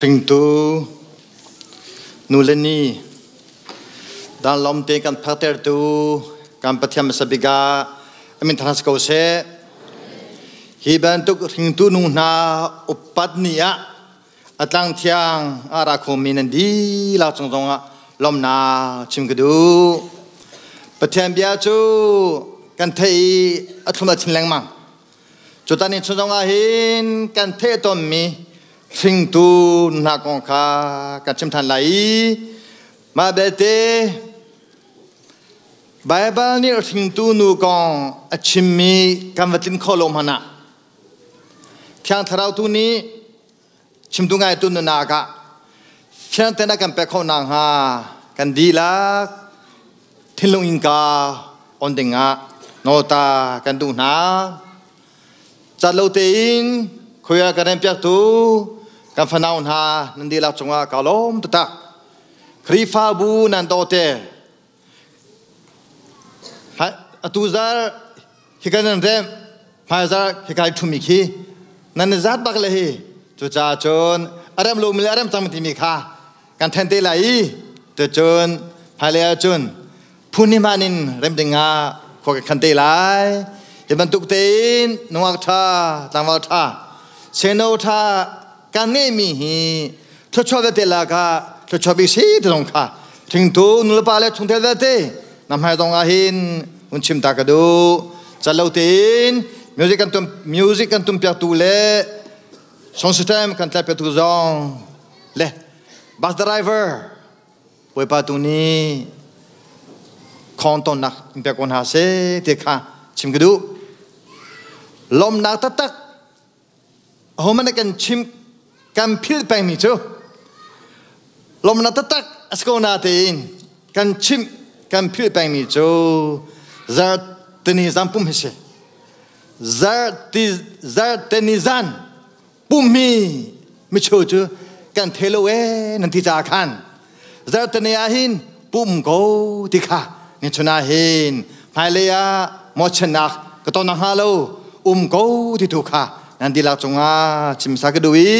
Hringtu nu le ni danlawm te kan phaktertu kan Pathian hmasa bik ah a min thang si ko seh. Hi bantuk hringtu nu hna upat ni ah a tlang thiang a ra khomi nan dihlak cung zongah lawmnak chim ka duh. Pathian bia cu kan theih i a thlum a chin lengmang. Cutan in chung zongah hin kan theih tawnmi hringtu hna kong kha kan chim ṭhan lai i mah belte Baibal nih hringtu nu kong a chimmi kan va tlin khawh lo hmanh ah Thiang Thlarau tu nih chimtu ngaitu nunak ah fiangten a kan pek khawh nakhnga kan dihlak thinlung innka on dingah nawlta kan duh hna. Cat lo tein khuia kan rempiaktu kan fanau hna nan dihlak cungah ka lawm taktak. Khrihfabu nan dawte atu zar hika nan rem hmaizar hika i ṭhumi khi nan i zat bak le hi cucaah cun a rem lomi le a rem cang timi kha kan then te lai i tucun hmailei ahcun phun hi hman in rem ding ah khua kan khan te lai. Hi bantuk tein nungak ṭha, tlangval ṭha, seno ṭha kan ngeihmi hi thluachuah vialte lakah thluachuah bik si ti zong kha thingtu nulepa le chungtel vialte na hmai zong ah hin hun chim ta ka duh. Cal lo tein music kan tum piaktu le sound system kan tlai piaktu zong le bus driver Bawipa tu nih khong tonnak in pek ko hna seh ti kha chim ka duh. Lawmnak taktak ahohmanh nih kan chim kan philh pengmi cu lawmnak taktak a si ko natein kan chimh kan philh pengmi cu zarhteni zan pum hi si. Zarhteni zan pum hi micheu cu kan thei lo ee nan ti caah khan zarhteni ah hin pum ko ti kha ni chun ah hin hmailei ah mawhchiatnak ka ton hnga lo um ko ti tu kha nan dihlak cungah chim sa ka duh i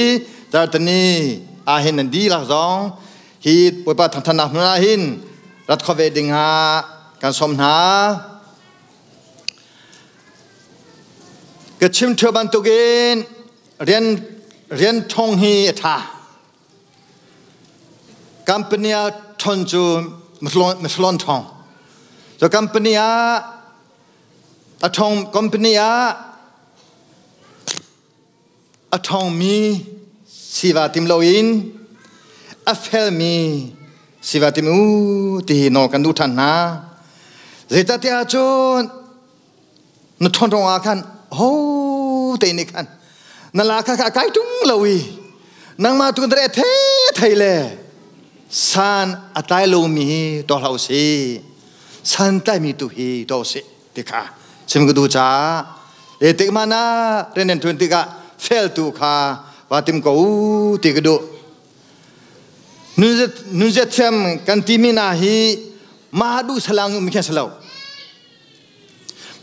zarhteni ah hin nan dihlak zong hi Bawipa thangthatnak hmun ah hin rat kho ve ding ah kan sawm hna. Ka chim ṭheo bantukin rian ṭhong hi a ṭha. Company ah ṭhon cu Michelin ṭhong. So company ah a ṭhong company ah a ṭhawngmi siva tim loin a felmi siva tim u ti hi nawl kan duh ṭhan hna. Zeicahtiah cun na ṭhawn ruang ah khan ho te nih khan na la kha kha kai ṭung lo i nangmah tu dre the thei le san a tlai lomi hi tuah hlah usih, san tlaimi tu hi tuah usih ti kha chim ka duh caah e tik mana rian nan ṭuan tikah fel tu kha va tim ko u ti ka duh. Nunzia thiam kan timi na hi mah duh salang um khin salo,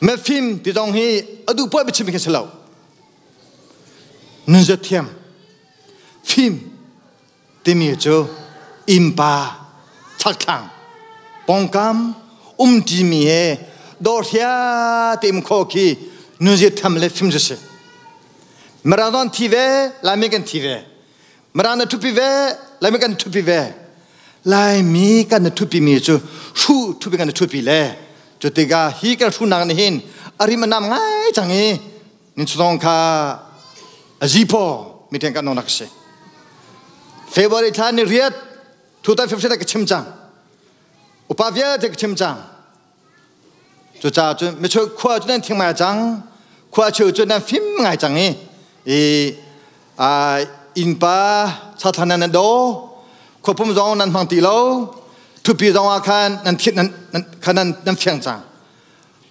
mafim ti zong hi adu poi biachim khin salo. Nunzia thiam fim timi cu innpa chakthlang pawngkam umṭimi he dawhria te um khawh khi nunzia tham le fim cu si. Mirang zong thi ve, Laimi kan thi ve. Mirang na ṭhupi ve, Laimi kan ṭhupi ve. Laimi kan na ṭhupi mi cu hru ṭhupi kan na ṭhupi le cu tikah hi kan hrunak nih hin a rim a nam ngai cang i nin zong kha a zipaw miten kan nong si. February thla ni riat 2015 ka chim cang, upa vialte ka chim cang. Cucaah cun micheu khua cu nan thing ngai cang, khua cheu cu nan fim ngai cang i i innpa chathlan nan do, khuapum zong nan hmang ti lo, thupi zong ah khan nan thit nan khan nan fiang cang.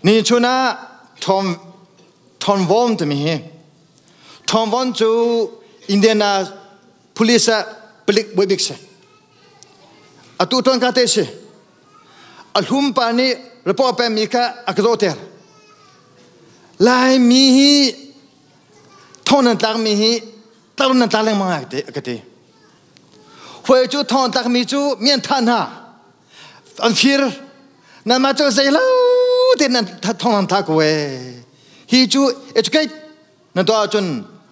Ni chun ah thom Thonvon timi hi Thonvon cu Indiana police ah palik bawi bik si. Atu tuan ka te si. A hlum pa nih report pemi kha a ka zawhter. Laimi hi thong nan tlakmi hi tar nan tla lengmang a ka ti. Khuai cu thong tlakmi cu mi an thah hna. An fir. Nanmah cu zei lo tein nan thong nan thah ko ee. Hi cu educate nan tuah ahcun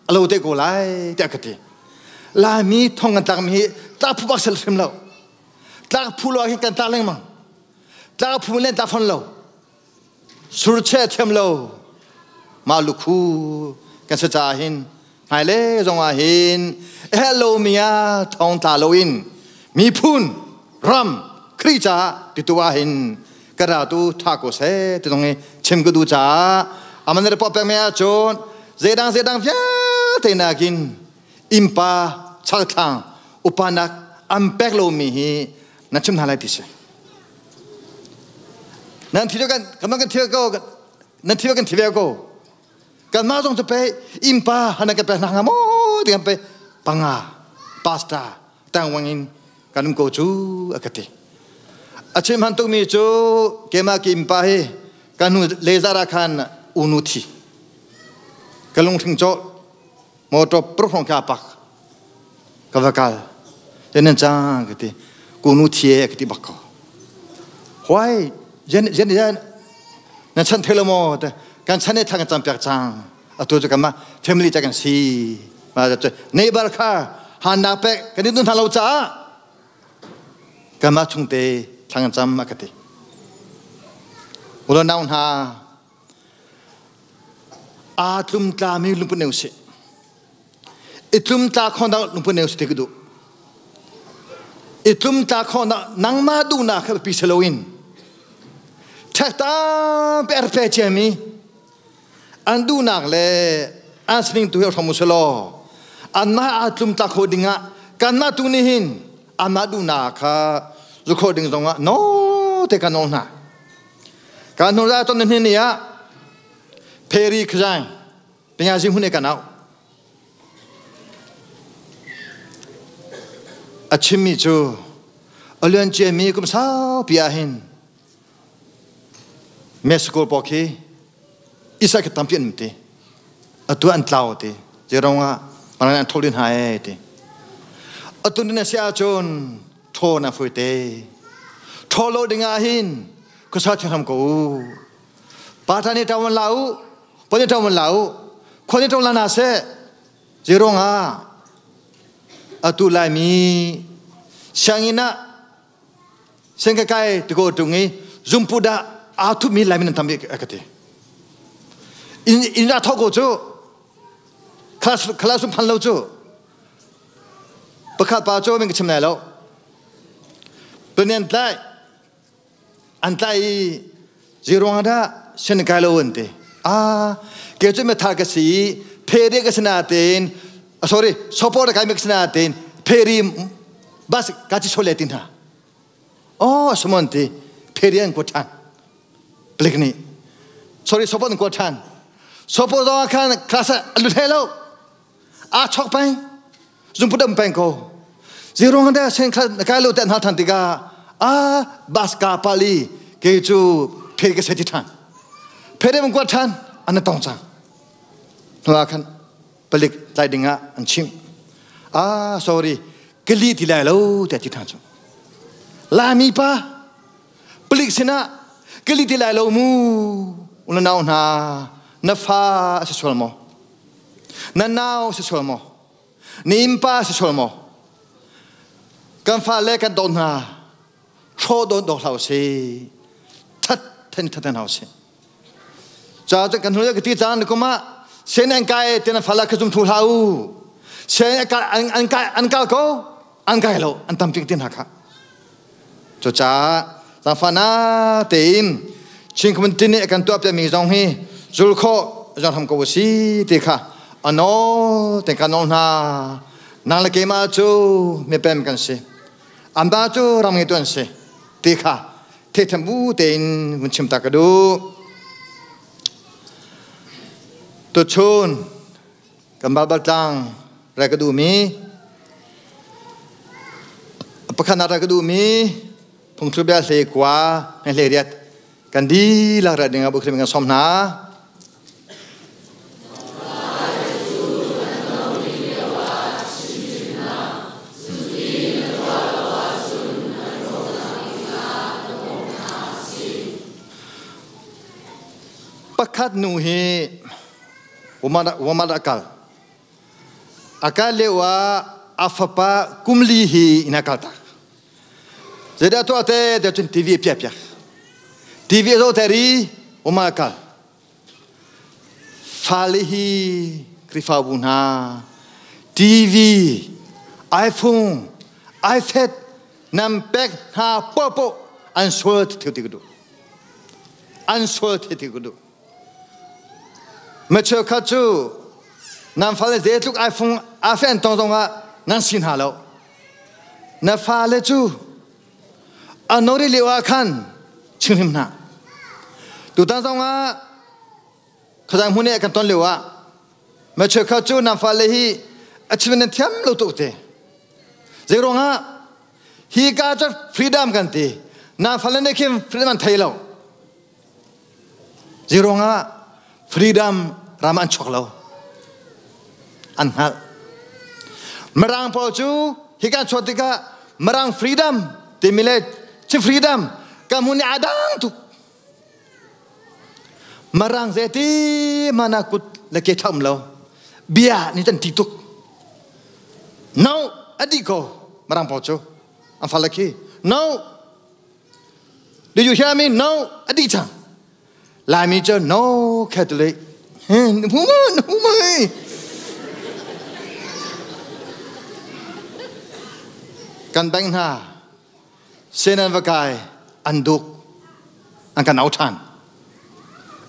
a lo te ko lai tiah ka ti. Laimi thong kan tlakmi hi tlak phu bak sel hrim lo. Tlak phu lo ah hin kan tlak lengmang. Tlak phu len tlak fon lo. Surcheh thiam lo mah lukhu kan si caah hin hmailei zong ah hin hello mi ah thong tla loin miphun ram Khrih caah titu ah hin ka ra tu tha ko seh ti zong hi chim ka duh caah aman report pek mi ahcun zeidang zeidang vialte nakin innpa chalthlang upanak an pek lomi hi na chim hna lai ti si. Nan thi kan kan kan thi ko nan thi kan thi ve ko. Kanmah zong cu pe innpa hana kan pek hna hnga maw ti kan pe panga pasta tangwang in kan um ko cu a ka ti. A chim han tukmi cu keimah ki innpa hi kan hnu lezar ah khan unu thi. Ka lungthing cawh motor prok ka pak ka va kal jen cang ka ti kunu thie ka ti bak ko why jen jen jen na chan thelo mo te kan chan e thang cham piak chang atu chu kama family cha kan si ma cha neighbor kha han nak pe kan ni dun thang lo cha kama chung te thang cham ka ti ulo naun ha Aa tlumtlami lungput nei usih. I tlumtla khawhnak lungput nei usih ti ka duh. I tlumtla khawhnak nangmah duhnak kha biapi si loin ṭhektam pe ar pe ciami an duhnak le an sining tu hi hram usih law anmah aa tlumtla kho dingah kanmah tu nih hin anmah duhnak kha zu khawh ding zongah no te kan nawl hna. Ka hnu za ton ni ni ah Pheri khazai pinya zing hun kan au. A chimmi cu a luan ciami kum saupi ah hin Mexico paw khi isa khi tampi an ti. Atu an tlau ti. Zerong ah pangan an tholin hai ti. Atu ni na si ahcun thaw na foi te. Thaw lo ding ah hin khuasa thiam ko u. Pa tha nih ṭawan la u, pa nih ṭawan la u, khua nih ṭawan la na seh. Zerong ah atu Laimi sianginn ah sengka kai tiko ṭung i zumpu dah aa thupmi Laimi nan tam bik a ka ti. In in ra thawk ko cu. Class classroom phan lo cu. Pakhat pa cu min ka chim lai lo. Tunian tlai an tlai i zeiruang dah sin kai lo an ti. Ah, ke cu metha ka si i pheri ka si natein sorry support kai mi ka si natein pheri bus ka ci chole tin ha. Oh, sumon ti pheri an ko than. Plik nih sorry support an ko than. Support zong khan class a lut he lo. Aa chok peng zungput um peng ko zirong de sen kha kai lo te hna than tikah a bas ka pali ke cu phe ka seti than phe de mong kwa than an tong chang hnuah khan palik tlai ding ah an chim ah sorry kali ti lai lo te ti than chu lami pa palik sinah kali ti lai lo mu unau hna na fa a si sual maw Na nau si sual maw? Na innpa si sual maw? Kan fale kan dawt hna. Hrawh dawt dawk hlah usih. That then that hna usih. Ca kan hnu ka ti caan kum ah sen an kai te na fala kha zum thu hlah u. Sen an kai an kal ko an kai lo an tam tik tin ha kha. Cu caah zaangfahna tein Chin Community nih a kan tuahpiakmi zong hi zul khawh zong hram ko si ti kha a nawl te kan nawl hna. Nang le keimah cu mipem kan si. Amba cu ram ngeitu an si ti kha theihthiam bu tein vun chim ta ka duh. Tuchun kan Baibal tlang rai ka duhmi pakhat nak rai ka duhmi phungthlubia hle kua hle riat kan dihlak rat ding ah bu kan sawm hna. pakhat nu hi Walmart a kal. A kal lio ah a fapa kumli hi inn a kal tak. Zeidah tuah te te cun TV a piah piak. TV a zoh ter i Walmart a kal. Fale hi Khrihfabu hna TV, iPhone, iPad nan pek hna poahpoah an sual theu ti ka duh. An sual theu ti ka duh. Ma cheukhat cu nan fale zeitluk iPhone iPhone tong zongah nan si hna lo. Na fale cu a nori lio ah khan chimhrim hna. Tutan zongah khazang hmun i kan ton lio ah ma cheukhat cu nan fale hi a chim nan thiam lo tuk te. Zei ruangah hi ka cu freedom kan ti. Nan fale nih khin freedom an thei lo. Zei ruangah freedom ram an chuak lo. An hngalh. Mirang pawl cu hi kan chuah tikah Mirang freedom timi le ci freedom kan hmun i aa dang tuk. Mirang zeiti mana kut le ke tha um lo. Bia nih an ti tuk. No, a dih ko Mirang pawl cu. An fale khi. No, Did you hear me? No, a dih cang. Laimi cu no Catholic. Huma, huma. Kan bank hna senan va kai an duk an kan au ṭhan.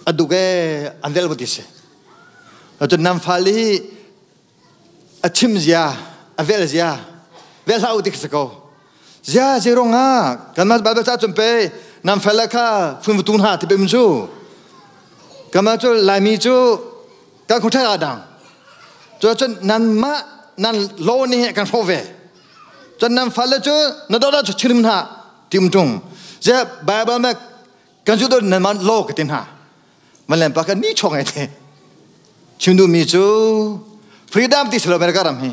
A duk e an vel ti si. Cun nan fale hi a chim zia a vel zia vel hlah u ti si ko zia zeirong ah kanmah Bible ca cun pe nan fel kha fun tu hna ti bim cu kanmah cu Laimi cu kan khuthai a dang cu cun nan mah nan lo nih kan hrawh ve cun nan fale cu na dawt cu chirim hna ti um tung zia Bible me kan zu dawt nan mah lo ka ti hna Malen pa kan ni chong ai te. Chim duhmi cu freedom ti silo America ram hi.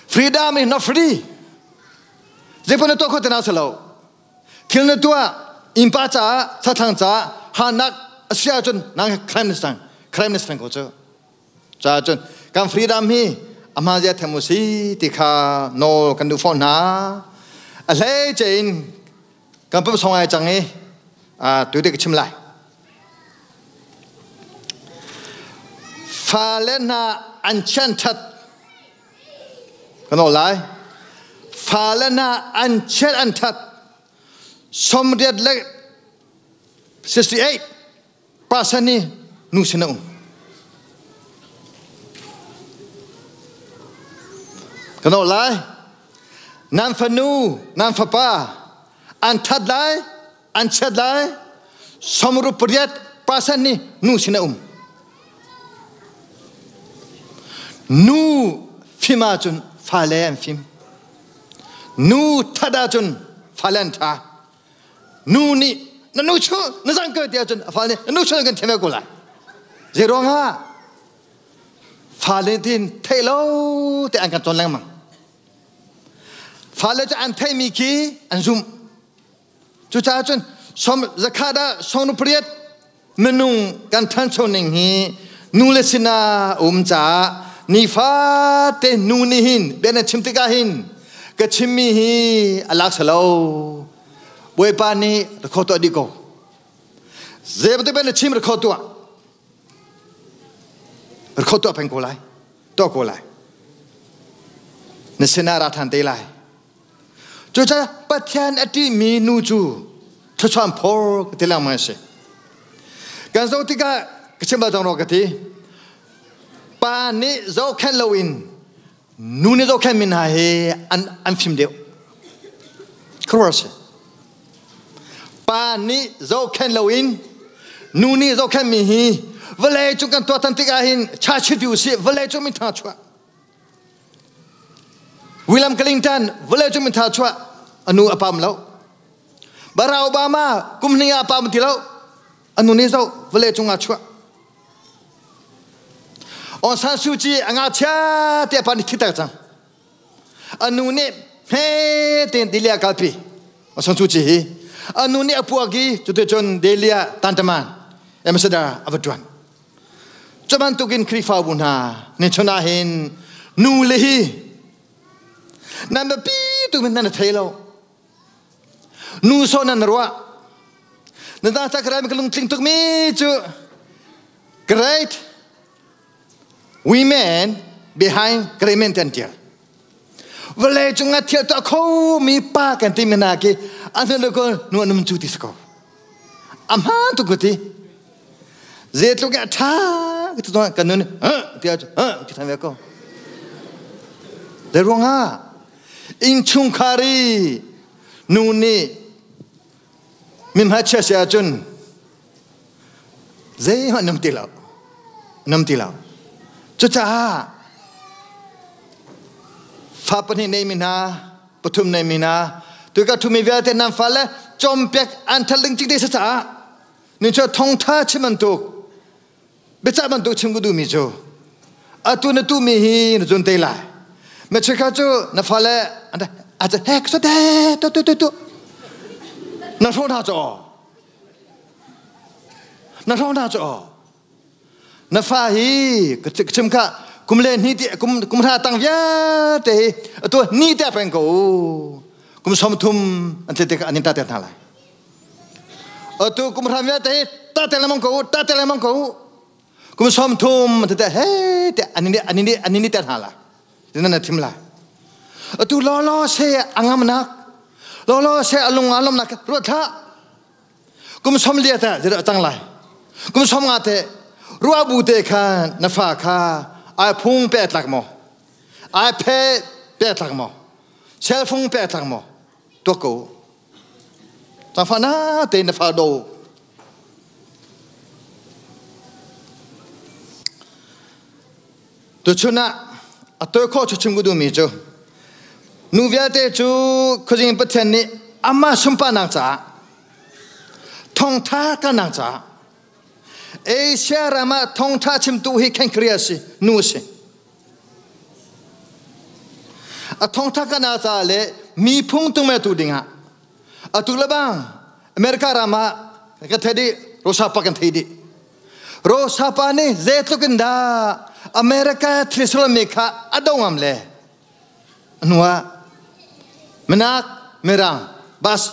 Freedom is not free. Zeipon na tuah kho te na silo. Thil na tuah innpa caah sathlang caah hanak a si ahcun nang crime na sang crime na sang ko cu. Caah cun kan freedom hi a hma zia them u si ti kha nawl kan duh fawn hna. A hlei cein kan pum song ai cang i tu te ka chim lai. Fale hna an chian ṭhat kan aw lai. Fale hna an chiat an ṭhat 80 le 68 percent nih nu sin a um. Kan aw lai. Nan fanu, nan fapa an ṭhat lai, an chiat lai. 68% nih nu sin a um. Nu fim ahcun fale an fim. Nu that ahcun fale an ṭha. Nu nih na nu chu na zang ko ti ahcun a fale nih na nu chu kan thiam ko lai. Zei ruangah fale tin theih lo te an kan cawn lengmang. Fale cu an theihmi khi an zumh. Cucaah cun som zakhat ah sawmnu pariat minung kan ṭhancho ning hi nu le sinah a um caah nifate nu nih hin bia na chim tikah hin ka chimmi hi a lak lo. Bawipa nih record tuah dih ko. Zei bantuk bia na chim record tuah. Record tuah peng ko lai. Tuah ko lai. Na sinah ra ṭhan te lai. Cucaah Pathian a ṭihmi nu cu thluachuah phor ka ti lengmang a si. Kan zoh tikah ka chim bal cang rua ka ti. Pa nih zohkhenh loin nu nih zohkhenhmi hna hi an fim deuh. Khuaruahhar a si. Pa nih zohkhenh loin nu nih zohkhenhmi hi vawlei cung kan tuahtan tikah hin chachit u sih vawlei cung min thang chuah. William Clinton vawleicung mintha chuah anu a pam lo. Barack Obama kum hnih ah a pam ti lo. Anu nih zoh vawleicung ah chuah. Aung San Suu Kyi a ngakchia te a pa nih thiter cang. Anu nih hme tein Delhi ah kalpi. Aung San Suu Kyi hi. Anu nih a puak i cuticun Delhi ah tantaman. Ambassador a va ṭuan. Cu bantukin Khrihfabu hna ni chun ah hin nu le hi nan biapi tuk nan thei lo. Nu so nan ruah. Na ta ta krai ka lungtling tuk mi cu great women behind great men tan tial. Vawlei cungah thil tuah kho mi pa kan ti mi hna khi an hnu ko nu an um cu ti si ko. A hmaan tuk ko ti. Zeitluk a ṭha ka ti kan nun tiah ti than ve ko. Zei ruangah innchungkhar i nu nih mi hmaichia si ahcun zeihmanh nam ti lo nam ti lo cucaah fa pahnih neimi hna pathum neimi hna tuika thumi vialte nan fale cawmpiak an that ling te caah nin cu thongtha chim bantuk biacah bantuk chim ka duhmi cu atu na tuhmi hi na zun te lai na chikha cu na fale a ca hek so te tu tu tu tu na hrawh hna cu na hrawh hna cu na fa hi ka chim kha kum le ni ti kum kum hra tang vialte hi atu ni te peng ko kum som thum an te te an in ta te hna lai atu kum hra vialte hi ta te lemang ko ta te lemang ko kum som thum te te he te an ni an ni an ni te hna la nan na thim lai atu lo lo se angam nak lo lo se alung alom nak ruat thla kum som lia te zira cang lai kum som nga te ruah bu te kha na fa kha ai phung pe tlak mo ai phe pe tlak mo cell phone pe tlak mo to ko ta fa na te na fa do Tuchun ah a toi khawh cu chim ka duhmi cu nu vialte cu khuazing Pathian nih amah sunparnak caah thawngtha karnak caah Asia ram ah thawngtha chimtu hi Khenkria si nu si a thawngtha karnak caah le miphung tungmetu dingah atu le bang America ram ah ka thei dih Rosa pa kan thei dih Rosa pa nih zeitluk in dah America thil mi kha a do ngam le hnu ah minak mirang bus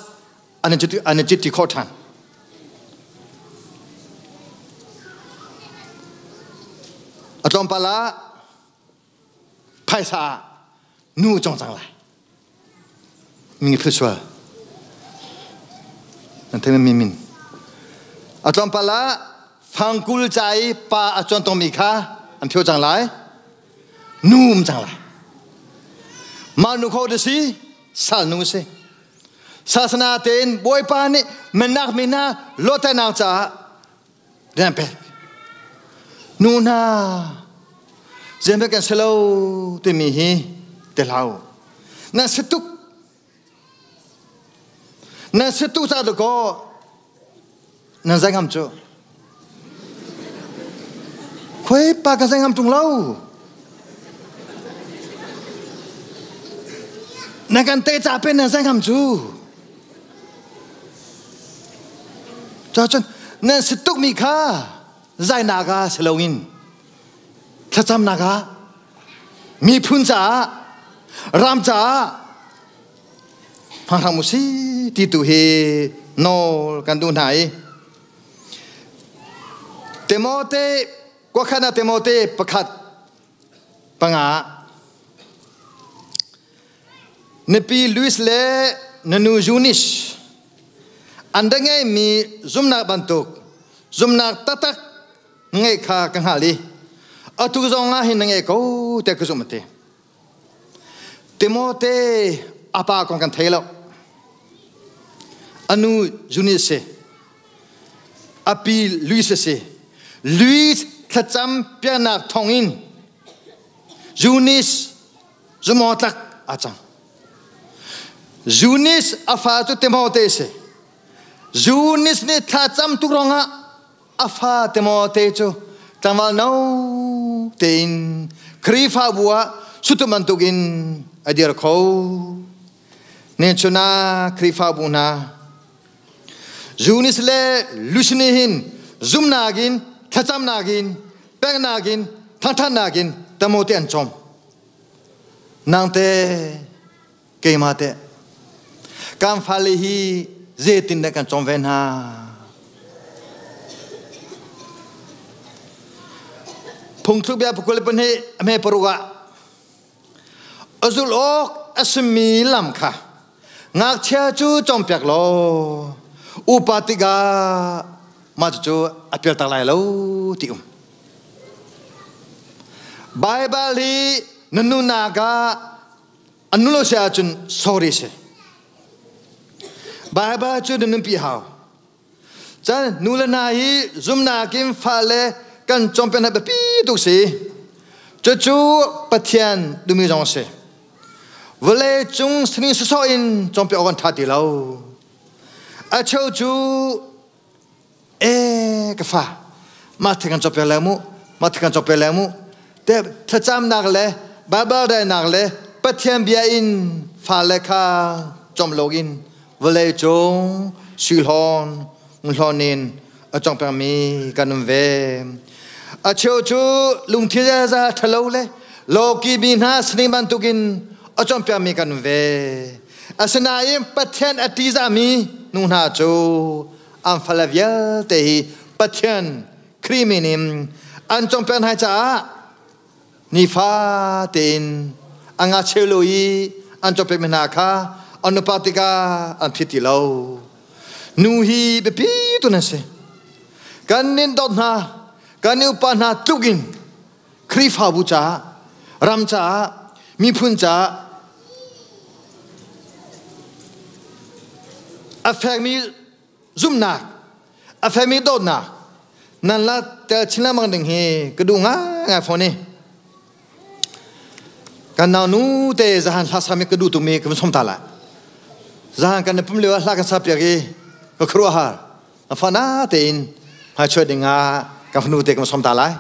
an an cit khawh ṭhan. A tlawmpal ah phaisa nu cong cang lai. Mi thlusual. Nan thei mi min. A tlawmpal ah fangkul ca i pa a chuan tongmi kha an phio cang lai. Nu um cang lai. Mah nu kho da si, sal nu si. Sasana tein Bawipa nih menak mi hna lawhternak caah rian pek. Nu hna zeihmanh kan si lo timi hi te hlah Nan si tuk. Nan si tuk ca dakaw nan zai ngam cu. Khuai pa ka zai ngam ṭung lo. Na kan te ca pen nan zai ngam cu. Cun nan si tukmi kha zainak ah si loin thlacamnak ah miphun caah ram caah hmang hram u si ti tu hi nawl kan duh hna i Timote kuakhat ah Timote pakhat panga Nipi Louis le nanu Eunice an ra ngeimi zumnak bantuk zumnak taktak ngeih kha ka hngalh i atu zong ah hin na ngei ko tiah ka zumh a ti. Timote a pa kong kan thei lo. A nu Eunice si. A pi Louis a si. Louis thlacam piaknak thawngin Eunice Zumawtlak aa cang. Eunice a fa cu Timote si. Eunice nih thlacam tuk ruangah a fa Timote cu tlangval no tein Khrihfabu ah sutu bantukin a dir kho. Nichun ah Khrihfabu hna Eunice le Lucy nih hin Zumnak in, thlacamnak in, peknak in, thangthatnak in tamote an cawm. Nang te, keimah te, kan fale hi zeitin dah kan cawm ve hna? Phungthluk bia pakul pahnih a hme paruk ah a zulh awk a simi lam kha ngakchia cu cawnpiak law upa tikah mah cucu a pialtak lai lo ti um. Baibal hi na nunak ah a nu lo si ahcun sorry si. Baibal cu na nunpi hau. Cun nu le hna hi zumnak in fale kan cawnpiak hna biapi tuk si. Cucu Pathian duhmi zong a si. Vawlei cung sining sawsawh in cawnpiak awk an ṭha ti lo. A cheu cu e ka fa mah thil kan cawnpiak le mu mah thil kan cawnpiak le mu te thlacamnak le Baibal relnak le Pathian bia in fale kha cawm loin vawlei cung sui hlawn hlawn in a cong pengmi kan um ve. A cheu cu lungthin ziaza ṭhalo le lawki mi hna sining bantukin a cawnpiakmi kan um ve. Asinain Pathian a ṭihzahmi nu hna cu an fale vialte hi Pathian Khrih min in an cawnpiak hna caah nifa tein a ngakchia lo i an cawpekmi hna kha an nupa tikah an phit ti lo. Nu hi biapi tu nan si. Kan nin dawt hna, kan i upa hna tluk in Khrihfabu caah, ram caah, miphun caah a fekmi zumhnak a femi dawtnak nan la tel chin lengmang ding hi ka duh ngaingai fawn i kan nau nu te zahan hla sami ka duh tukmi ka vun som ta lai zahan kan pum lio hla kan sa piak i ka khuaruahhar a fana tein hmaichuai ding ah ka fanu te ka som ta lai.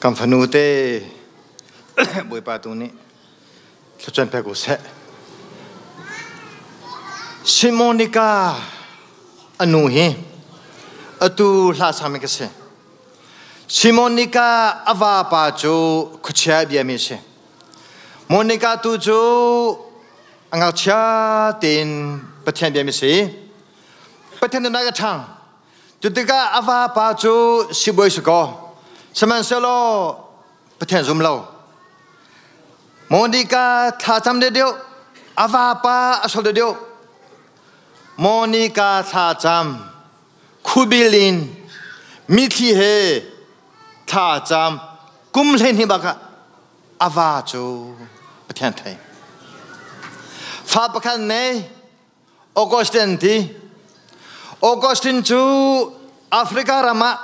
Kan fanu te Bawipa tu nih thluachuan pek u seh. Simonica anu hi atu hla sami ka si. Simonica a vapa cu khuachia biami a si. Monica tu cu a ngakchia tein Pathian biami a si. Pathian nunnak a ṭhang. Cutikah a vapa cu sibawi si kaw, sihmanhsehlaw Pathian zum lo. Monica thlacam deuh, a vapa a sol deuh. Monica thlacam khubil in mithli he thlacam kum 12 bak ah a va cu Pathian thei. Fa pakhat nei Augustine ti. Augustine cu Africa ram ah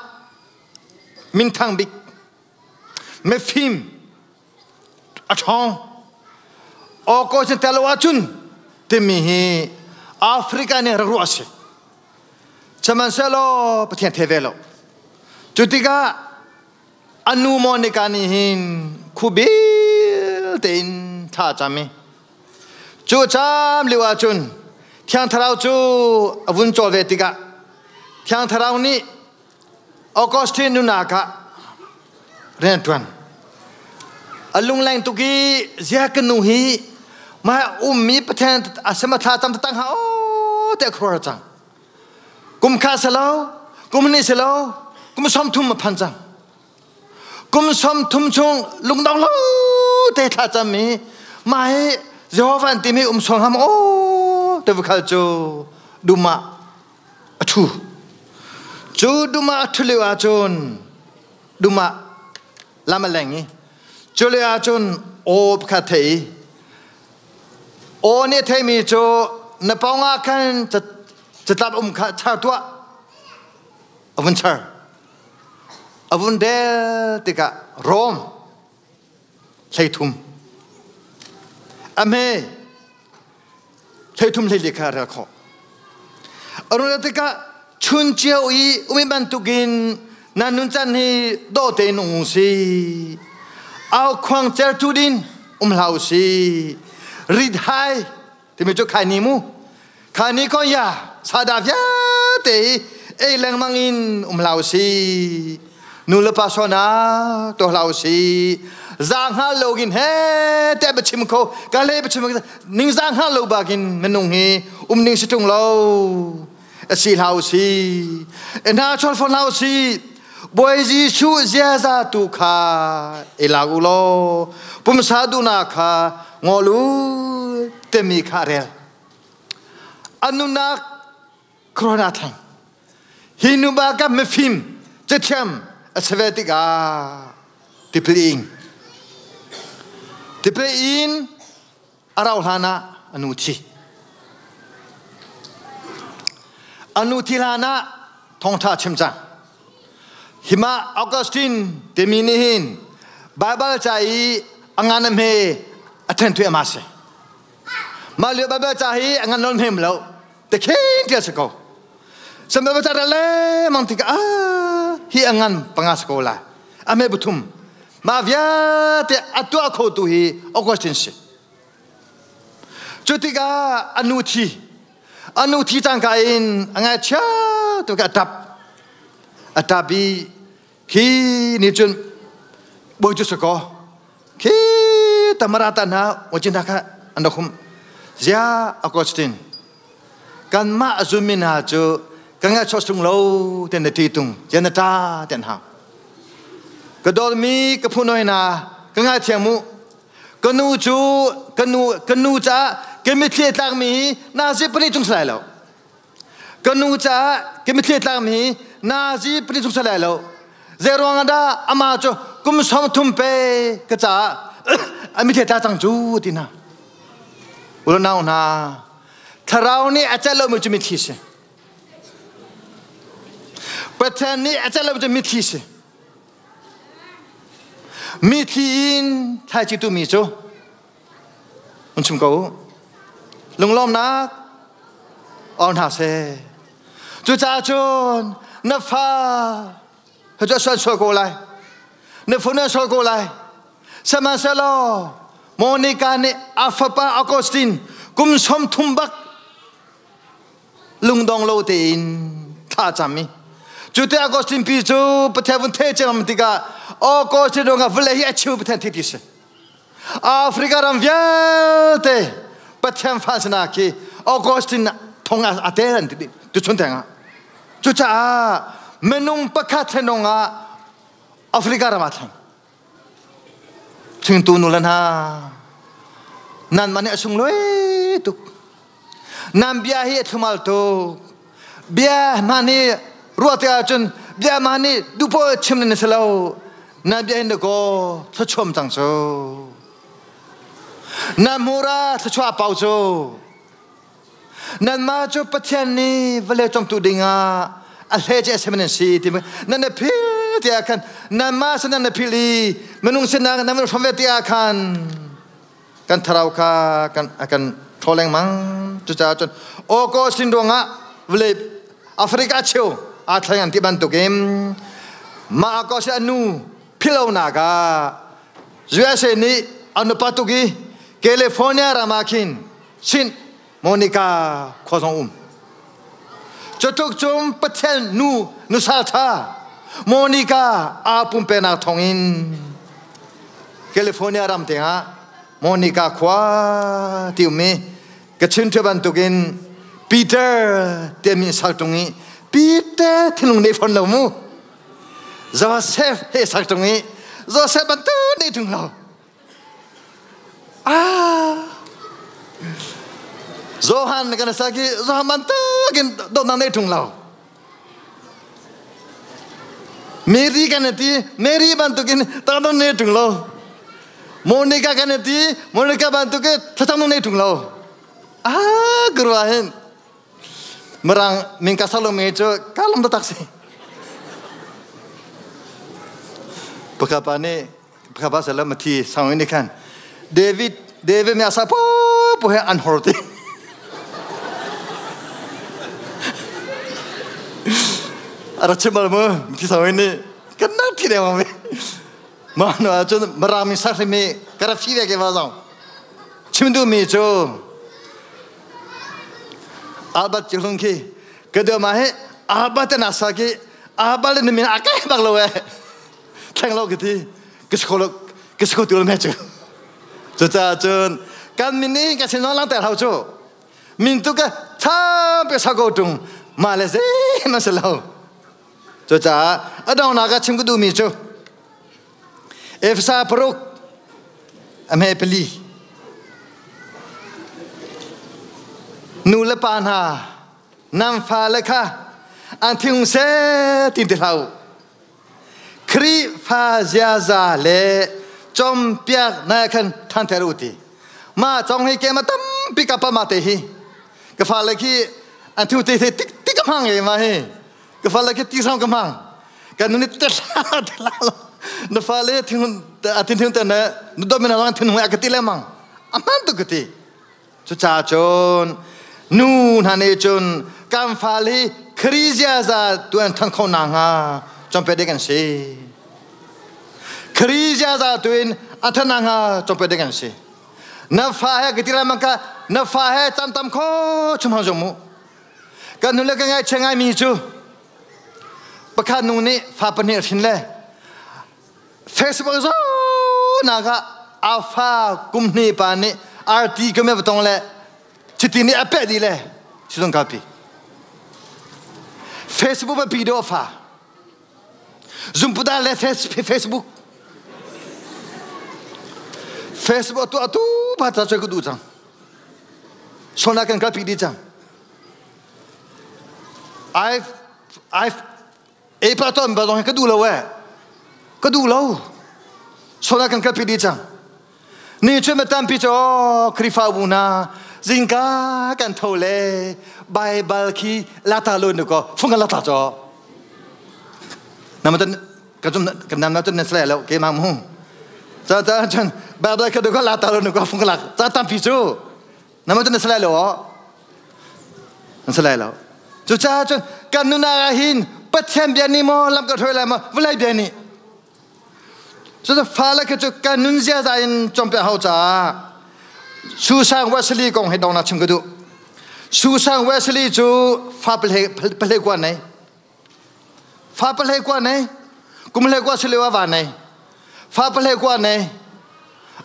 minthang bik mifim a ṭhawng. Augustine tel lo ahcun timi hi Africa nih rak ruah a si. Sihmanhsehlaw Pathian thei ve lo. Cu tikah a nu Monica nih hin khubil tein thla a cam i Cu cam lio ahcun Thiang Thlarau cu a vun cawl ve tikah Thiang Thlarau nih Augustine nunak ah rian a ṭuan. A lungleng tuk i zia ka nu hi mah ummi Pathian a sema thla cam tang ha o te khuar cang. Kum kha selo, kum ni selo, kum 30 a phan cang. Kum 30 chung lungdong lo te thla cam i mah hi Jehovah an timi um sual hnga maw aw te khal cu dum ah a ṭhu. Cu dum ah a ṭhu lio ahcun dum ah lam a leng i cu lio ahcun aw pakhat thei i aw nih a theimi cu na pawng ah khan catlap um kha char tuah a vun char. A vun del tikah Rom 13 a hme 13 14 kha rel khawh. A run tikah chun cio i umi bantukin nan nuncan hi dawh tein um si. Au khuang certu din um hlah si. Rit hai timi cu khai ni mu kha ni ko ya sada vialte hi ei lengmang in um hlah si nu le pa sona to hlah si za hngal lo gin he te ba chim kho ka le ba chim ning za hngal lo ba gin minung hi um ning si tung lo asi hlah si na chol fon hlah si Bawi Jesuh ziaza tu kha i lak u law pumsa duhnak kha ngol u timi kha rel. A nunak corona thang. Hi nu ba ka mifim cathiam a si ve tikah tipil ing. Tipil in a rau hlan ah a nu thi. A nu thi hlan ah thawngṭha chim cang. Hima Augustine timi nih hin Baibal ca i a ngan a hme a ṭhen thui ama si. Mah lio Baibal ca hi a ngan non hmem lo. Te khin tia si ko. Sam Baibal ca le mang tikah ah hi a ngan panga si ko lai. A hme buthum. Mah vialte a tuah kho tu hi Augustine si. Cu tikah a nu thi a nu thi cangka in a ngaihchia tuk a ṭap a ṭap i khi ni cun bawi cu si kaw khi tamara ta hna wacin hna kha an rak hum zia Augustine kanmah a zummi hna cu ka ngaihchuah sung lo ten na ṭi tung zian na ṭa ten hau ka dawtmi ka phu noi hna ka ngaithiam mu Ka nu cu ka nu ka nu caah ka mitthli a tlakmi hi nazi pahnih cung si lai lo. Ka nu caah ka mitthli a tlakmi hi nazi pahnih cung si lai lo. Zei ruang ah dah amah cu kum 30 pe ka caah a mitthli a tla cang cu ti hna. Unau hna, thlarau nih a celh lomi cu mitthli si. Pathian nih a celh lomi cu mitthli si. Mithli in thlaici tumi cu an chim ko u. Lunglawmnak aw hna seh. Cucaah cun na fa cu a sual sual ko lai. Na phone an sol ko lai. Sihmanhsehlaw Monica nih a fapa Augustine kum 30 bak lungdong lo tein thla cam i cu te Augustine pi cu Pathian vun the ciam tikah Augustine ruangah vawlei hi a chiu Pathian thi ti si. Africa ram vialte Pathian fa sinah khi Augustine thong a tel an ti tuchun teng ah. Cucaah minung pakhat thlenong ah Africa ram ah thleng. Thingtu nu le hna nan mah nih a sunglawi tuk. Nan bia hi a thlumal tuk. Bia hna nih ruah tik ahcun bia mah nih duhpoh chim nan si lo. Nan bia hin dakaw thluachuam cang cu. Nan hmur ah thluachuah pau cu. Nanmah cu Pathian nih vawlei cawmtu dingah a hlece a simi nan si ti nan na phil tiah khan nanmah sin nan na phil i minung sinah nan van hrawm ve tiah khan kan thlarau kha kan a kan ṭhaw lengmang. Cucaah cun Augustine ruangah vawlei Africa cheu aa thleng an ti bantukin mah Augustine a nu philhlonak ah USA nih an upat tuk i California ram ah khin Sint Monica khua zong um. Cutluk cum Pathian nu nusal ṭha Monica aa pumpenak thawngin California ram te ah Monica khua ti ummi ka chim ṭheo bantukin Peter timi sak ṭung i Peter thinlung nei fawn lo mu. Joseph he sak ṭung i Joseph bantuk nei ṭung lo. Ah! Johan kan sa ki Johan bantukin dawtnak nei ṭung lo. Mary kan ti Mary bantukin tangdon nei ṭung lo. Monica kan ti Monica bantukin thlacam nei ṭung lo. Ah, kurwa hin. Mirang min ka salomi cu ka lung taktak si. Pakhat pa nih pakhat pa salam thi sang in khan David David mi asa po po he an hor ti. Ara chimal mu thi sang in ni kan nak thi deu mi. Ma no cun Mirang mi sak mi ka ra fi ve ke ma zong. Chim duh mi cu Albert Cihlung khi ka deu ma he Albert na sa ki Albert ni min a kai bak lo e thleng lo ka ti ka si lo ka si ko tu me cu cucaah cun kan min nih ka sin lang ter hau cu min tu ka tha pe sa ko tung ma le ze ma se lo cucaah a dongnak ah chim ka duhmi cu Efesa paruk a hme pali nu le pa hna nan fale kha an thinglung seh ti ti hlah u Khrihfa ziaza le cawmpiak na khan ṭhanter u ti ma cong hi ke ma tampi ka pa ma te hi ka fale khi an thu te te tik tik ka hmang e ma hi ka fale khi ti sang ka hmang kan nu ni te hla te la lo na fale thing a thin thing te na nu dom na lang thin hung ka ti le mang a hman tu ka ti cucaah cun nu hna nih cun kan fale hi Khrih ziaza tu an than kho na hnga cawmpe ding an si Khrih ziaza tu in a than na hnga cawmpe ding an si na fa he ka ti lai ka na fa he tam tam kho chum hang zong mu kan nu le ka ngai che ngai mi cu pakhat nu nih fa pahnih hrin le Facebook zo nak ah a fa kum hnih pa nih RT ka me tong le chiti nih a peh dih le sizung kalpi Facebook ba video fa zumpuda le Facebook Facebook tu atu pa ta choi ku du cang sona kan kalpi di cang I I E pa ton ba zong ka duh lo eh. Ka duh lo. Sola kan kalpi dih cang. Ni cu ma tampi cu Khrihfabu hna zingka kan tho le Bible khi lata lo nu ko fung kan lata cho. Nama tan ka zum kan nam na tun na sle lo ke mang mu. Cha cha chan Bible ka du ko lata lo nu ko fung kan lak cha tampi cu. Nama tun na sle lo. An si lai lo. Cucaah cun kan nunnak ah hin Pathian bia nih maw lam ka hruai lai maw vawlei bia nih. Cucu fale khi cu kan nun ziaza in cawnpiak hau caah Susan Wesley kong hi dongnak chim ka duh. Susan Wesley cu fa pahle kua nei. Fa pahle kua nei. Kum hle kua si lio a va nei. Fa pahle kua nei.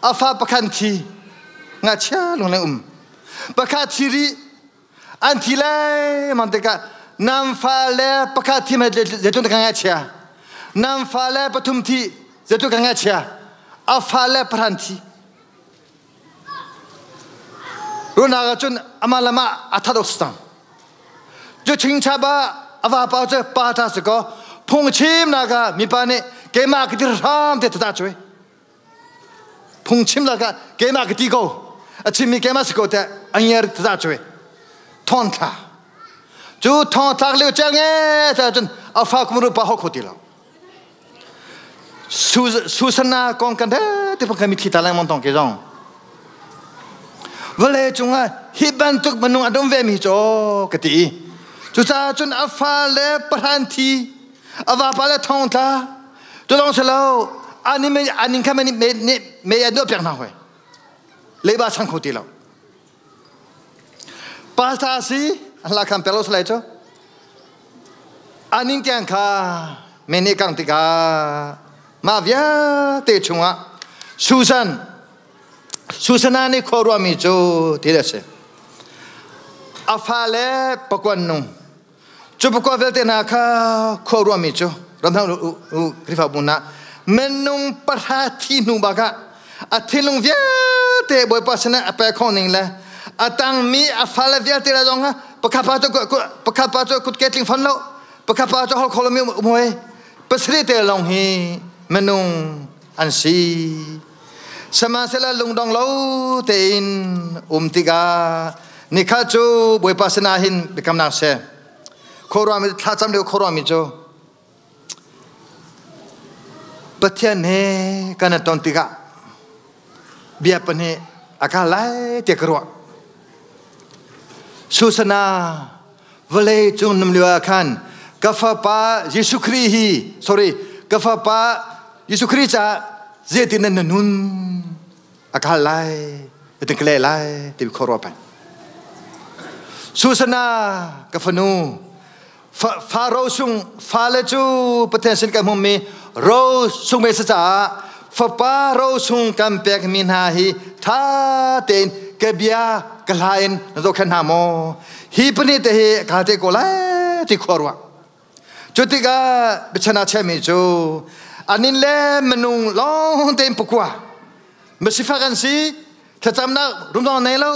A fa pakhan thi. Ngakchia lung leng um. Pakhat thi rih. An thi lengmang tikah nan fale pakhat thi zeitluk ka ngaihchia. Nan fale pathum thi zeitluk ka ngaihchia. A fale pahran thi. Runak ah cun amah le mah a that awk si cang. Cu chingchap ah a vapa cu pa ta si kaw phungchimnak ah mipa nih keimah ka ti hram te tata cui. Phungchim lakah keimah ka ti ko a chimmi keimah si ko te a ngiar tata cui. Thawng thla. Cu thawng thlak lio cel nge ta cun a fa kum rupa ho kho ti lo. Susana kong kan te pa kami thita lengmang tong ke zong. Vale cungah hi bantuk minung a dum ve mi cho ka ti. Cucaah cun a fa le pahran thi a vapa le thong tla cu lawng si lo ani me aning kha me me me ya nuah piak hna hoi leiba chang kho ti lo pastor si la kham pelo salai cho aning tiang kha me ne kang tikah mah vialte chungah Susan Susana nih khua ruahmi cu ti a si a fale pakuan nung Cu pakua vialte hna kha khua ruahmi cu ramthang u Khrihfabu hna minung pahra thi hnu bak ah a thinlung vialte Bawipa sinah a pe kho ning le a tangmi a fale vialte le zong pakhat pa cu pakhat pa cu kutke tling fon lo pakhat pa cu hol kho lomi um hoi pasarih te lawng hi minung an si sihmanhsehlaw lungdong lo tein um tikah nikhat cu Bawipa sinah hin biakamnak seh khuaruahmi thlacam lio khuaruahmi cu Pathian he kan i ton tikah bia pahnih a ka lai tiah ka ruah. Susana vawlei cung num lio ah khan ka fapa Jesuh Khrih hi sorry ka fapa Jesuh Khrih caah zeitin nan nun a kal lai zeitin ka leh lai ti khuaruah peng Susana ka fanu fa ro sung fale cu Pathian sin kan hmumi ro sung me sa caah fapa ro sung kan pek mi hna hi tha tein ka bia ka hla in na zohkhenh hna maw hi pahnih te hi ka te ko lai ti khuaruah Cu tikah biachan ah chiahmi cu anin le minung lawng tein pakua masifak an si thlacamnak rumdong nei lo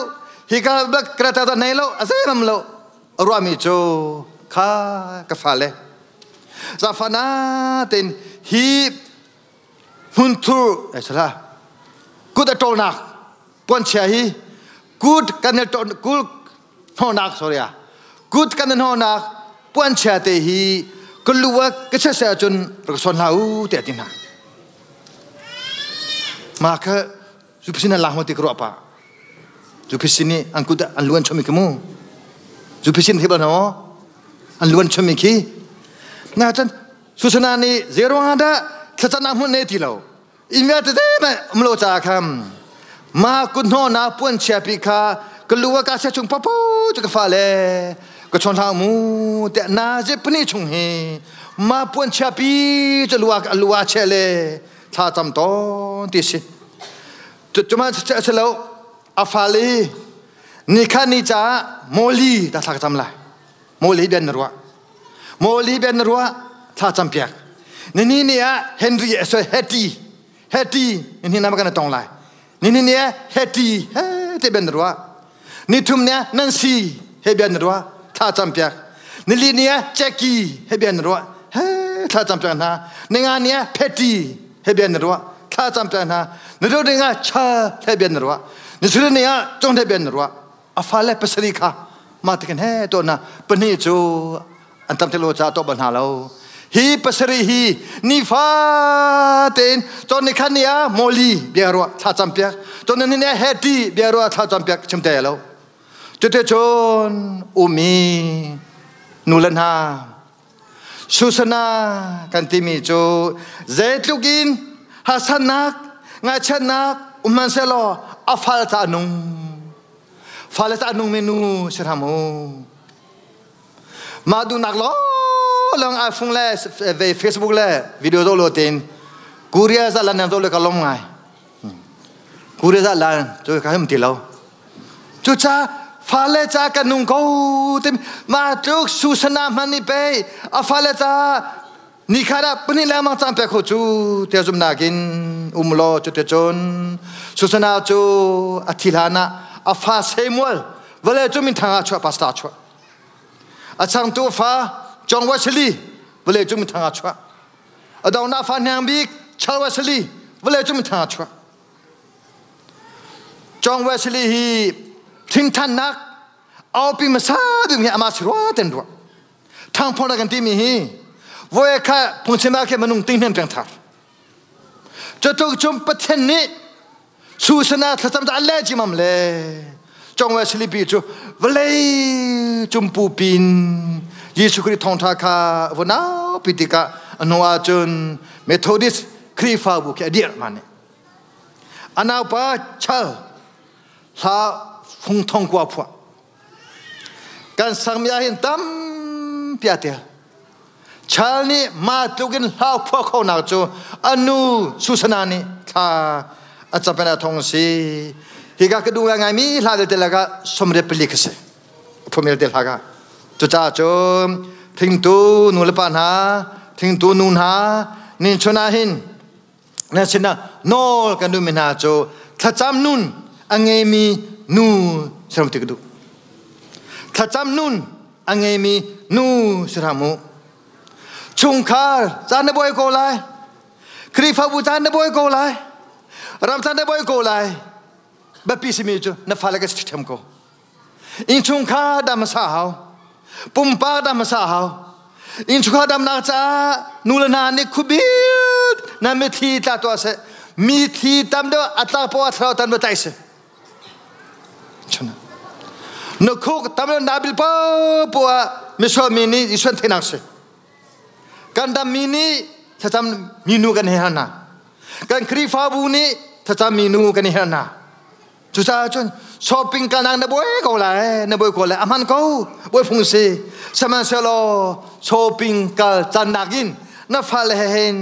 hika krata nei lo a zeimam lo a ruahmi cu kha ka fale zafana tein hi hmunthur sala kut a ṭawlnak puanchia hi kut kan kul hnawhnak sorry ah kut kan hnawhnak puanchia te hi ka lu ah ka chia se ahcun rak sawn hlah u tiah ti hna mah kha zuphsin an lak ti ka ruah pa zuphsin nih an kut an luan chomi khi mu zuphsin hi bal no an luan chomi khi na chan susana nih zeruang ah dah thlacamnak hmun ne ti lo Inn vialte mah um lo caah khan ma kut na puan chia pi kha ka lu ah ka sia chung popo cu ka fale ka chawn hlah mu tiah na ze pani chung hi ma puan chia pi cu lu ah lu ah che le thla cam tawn ti si cuma se lo a fale ni kha ni caah moli ta thla ka cam lai moli bian na ruah Mawli ben na ruah thla cam piak. Nini ni ah Henry sorry Hetty Hetty ni na kan tong lai. Nini ni ah Hetty he te ben na ruah. Ni thum ni ah Nancy he ben na ruah thla cam piak. Nili ni ah Jackie he ben na ruah he thla cam piak hna. Ninga ni ah Patty he ben na ruah thla cam piak hna. Ni do ding ah Cha he ben na ruah. Ni suri ni ah Chong he ben na ruah. A fale pasarih kha mah tikin he tuah na pahnih cu an tam lo ca tuah bal hna lo hi pasarih hi nifa tein cun ni khan ni ah moli bia ruah thla cam piak cun ni ni ah heti bia ruah thla cam piak chim te lo cute cun umi nu le hna Susana kan timi cu zeitluk in Hasannak, ngaihchiatnak um hmanhsehlaw a fal ca a nung. Fale ca a nungmi nu si hram u. Mah duhnak lawnglawng iPhone le Facebook le video zoh lo tein Korea za lan zoh le ka lawm ngai. Korea za lan cu ka him ti lo. Cuca fale ca kan nung ko tim ma tluk susana hman ni pe a fale ca ni kha da pahnih lengmang caan pek kho cu tiah zumhnak in um law cu te cun Susana cu a thi hlan ah a fa Samuel vawlei cu minthang ah chuah pastor chuah a changtu fa John Wesley vawlei cu minthang ah chuah a dongnak fa hniang bik Charles Wesley vawlei cu minthang ah chuah John Wesley hi thinthannak aupi hmasa bik hi amah si rua ten ruah Thangphawr kan timi hi voi kha phungchim ah khin minung ting hnem peng thar. Cutuk cum Pathian nih susana thlacam ta le chimam le chongwe silipi cu vawlei cumpu pin Jesuh Khrih thawngtha kha vunau pi tikah a hnu ahcun Methodist Khrihfabu khi a dirh ma nih a naupa chal hla fung thong kua phuah Kan sakmi ah hin tampi aa tel. Chal nih mah tluk in hlau phuah khonak cu a nu Susana nih thla a capen a thong si. Hika ka duh ngaimi hla vialte lakah 84 ka si. Phumil te hla ka. Cucaah cun thingtu nu le pa hna, thingtu nu hna, nin chun ah hin na sinah nawl kan duhmi hna cu thlacam nun a ngeimi nu si ti ka duh. Thlacam nun a ngeimi nu si hram u. Chungkhar caan na buai ko lai. Khrihfabu caan na buai ko lai. Ram caan na buai ko lai. Biapi simi cu na fale ka si ṭhiam ko. Innchungkhar dam hmasa hau. Pumpak dam hmasa hau. Innchungkhar damnak caah nu le hna nih khubil na mitthli tla tuah seh. Mitthli tam deuh a tlak poah thlarau tan va tlaih si. Na khuk tam deuh na bil poah misual mi nih isuan theihnak si. Kan dam mi nih thlacam mi nu kan he hna. Kan Khrihfabu nih thlacam mi nu kan i her hna. Cucaah cun shopping kalnak na buai ko lai, na buai ko lai, a hman ko, buai phung si. Sihmanhsehlaw shopping kal caan nakin na fale he hin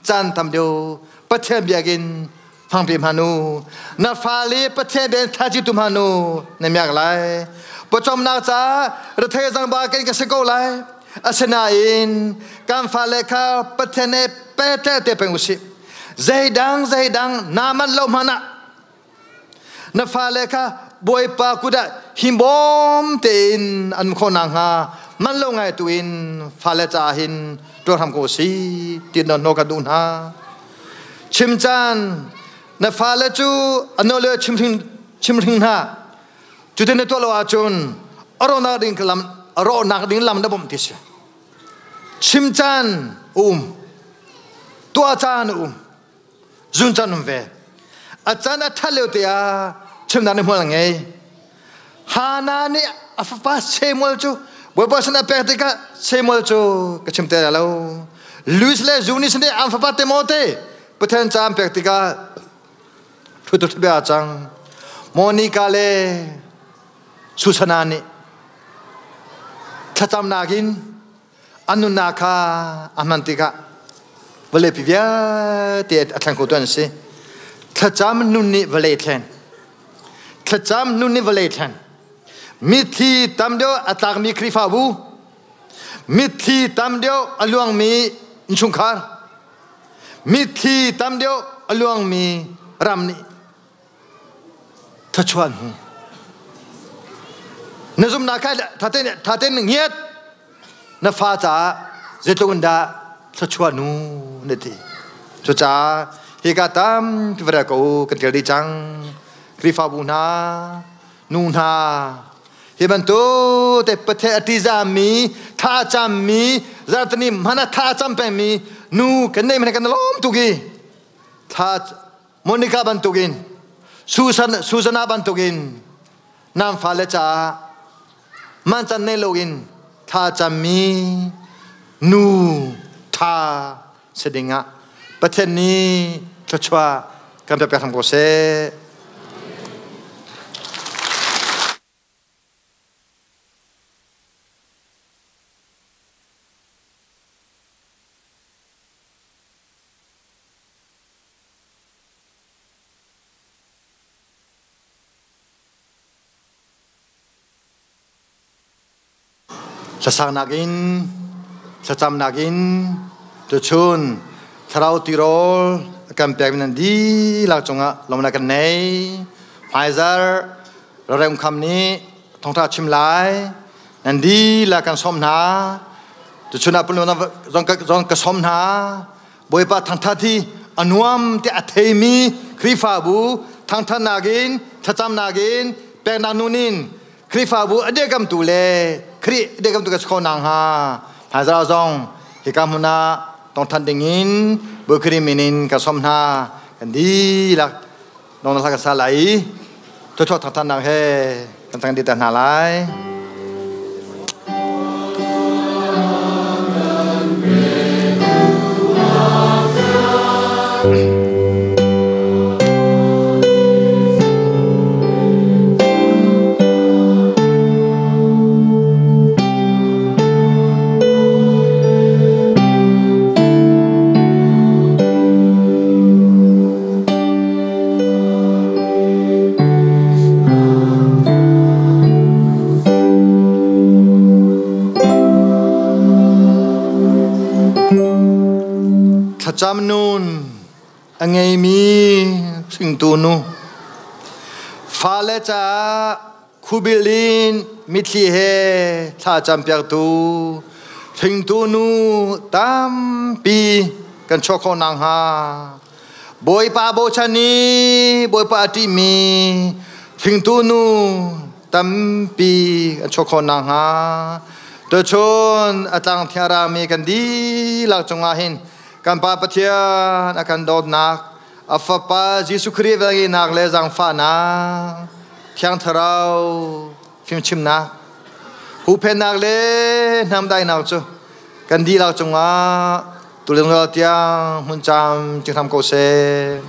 caan tam deuh Pathian biakinn hmangpi hmanh u. Na fale Pathian biakinn thaci tu hmanh u, na miak lai. Pawcawmnak caah rethei zangba kan ka si ko lai. Asinain kan fale kha Pathian he pehtlaih te peng usih. Zeidang zeidang naa manh lo hmanh ah Na fale kha Bawipa kut ah himbawm tein an khawh nakhnga man lo ngai tu in fale caah hin tuah hram ko si ti na nawl kan duh hna. Chim caan na fale cu a nawl le chimhring chimhring hna. Cutin na tuah lo ahcun a rawhnak ding lam a rawhnak ding lam na bawmh ti si. Chim caan um, tuah caan um. Zun caan um ve. A caan a ṭhat lio te ah chimnak nih hmual a ngei. Hana nih a fapa Samuel cu Bawipa sin a pek tikah Samuel cu ka chim te lo. Luis le Junis nih an fapa Timote Pathian ca an pek tikah thutu bia cang. Monica le Susana nih thlacamnak in an nunnak kha a hman tikah vawleipi vialte a thleng khotu an si. Thlacam nun nih vawlei thlen. Thlacam nun nih vawlei thlen. Mitthli tam deuh a tlakmi Khrihfabu, mitthli tam deuh a luangmi innchungkhar, mitthli tam deuh a luangmi ram nih thluachuah an hmu. Na zumhnak kha tha tein ngiat. Na fa caah zeitluk in dah thluachuah nu na ti. Cucaah hika tampi va rel ko kan ṭial dih cang. Khrihfabu hna, nu hna, hi bantuk te Pathian a ṭihzahmi, thla a cammi, zarhteni hmanh ah thla a cam pengmi nu kan neih hmanh kan lawm tuk i thla Monica bantukin Susan Susanna bantukin nan fale caah mancan nei loin thla cammi nu tha si dingah Pathian nih thluachuah kan pek hram ko seh. Thlacamnak in, thlacamnak in tuchun thlarau tirawl a kan pekmi nan dihlak cungah lawmhnak kan nei. Hmaizarh rorem kham nih thawngṭha chim lai. Nan dihlak kan sawm hna. Tuchun ah pulun zong ka sawm hna. Bawipa thangṭhat hi a nuam tiah a theimi Khrihfabu thangṭhatnak in, thlacamnak in, peknak nun in Khrihfabu a dirkamtu le Khrih a dirkamtu ka si kho nakhnga hmaizarh zong hika hmun ah tongthan dingin Bawi Khrih min in ka sawm hna. Kan dihlak nong hla ka sa lai i thawchuah thangthannak he kan cang dih te hna lai. Thlacam nun a ngeimi hringtu nu fale caah khubil in mitthli he thla campiaktu hringtu nu tampi kan chuah khawh nakhnga Bawipa bochan i Bawipa a ṭihmi hringtu nu tampi an chuah khawh nakhnga tuchun a tlang thiang rami kan dihlak cungah hin kan Pa Pathian a kan dawtnak a Fapa Jesuh Khrih velngeihnak le zaangfahnak Thiang Thlarau fimchimnak huhphennak le hnamdainak cu kan dihlak cungah tulio tiang hmun cam cing hram ko seh.